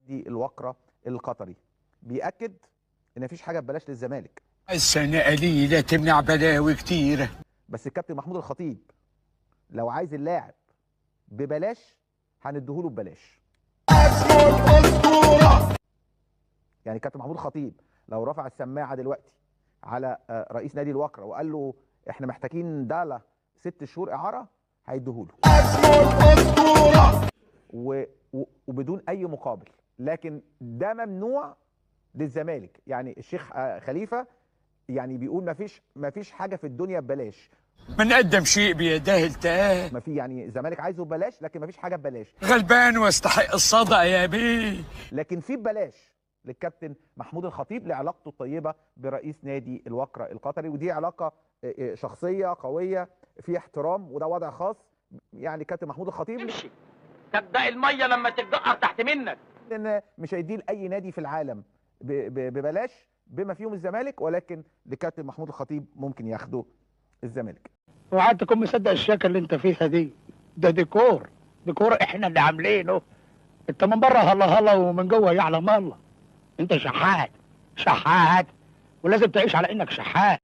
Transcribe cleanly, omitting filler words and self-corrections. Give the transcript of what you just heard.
دي الوقره القطري بيأكد ان مفيش حاجة ببلاش للزمالك. السنة قليله تمنع بلاوي كتيرة. بس الكابتن محمود الخطيب لو عايز اللاعب ببلاش هنديهوله ببلاش. يعني الكابتن محمود الخطيب لو رفع السماعة دلوقتي على رئيس نادي الوقره وقال له احنا محتاجين دالا 6 شهور اعاره هيديهوله وبدون اي مقابل. لكن ده ممنوع للزمالك. يعني الشيخ خليفة يعني بيقول مفيش حاجة في الدنيا ببلاش. من قدم شيء بيداه التاه. ما في، يعني الزمالك عايزه ببلاش لكن مفيش حاجة ببلاش. غلبان واستحق الصدقة يا بيه. لكن في ببلاش للكابتن محمود الخطيب لعلاقته الطيبة برئيس نادي الوقره القطري، ودي علاقة شخصية قوية في احترام، وده وضع خاص. يعني كابتن محمود الخطيب امشي تبدا المية لما تتدقر تحت منك، لان مش هيديه لاي نادي في العالم ببلاش بما فيهم الزمالك، ولكن لكابتن محمود الخطيب ممكن ياخده الزمالك. وقعدت تكون مصدق الشكل اللي انت فيها دي، ده ديكور، ديكور احنا اللي عاملينه. انت من بره هلا هلا ومن جوه يعلم الله. انت شحات شحات، ولازم تعيش على انك شحات.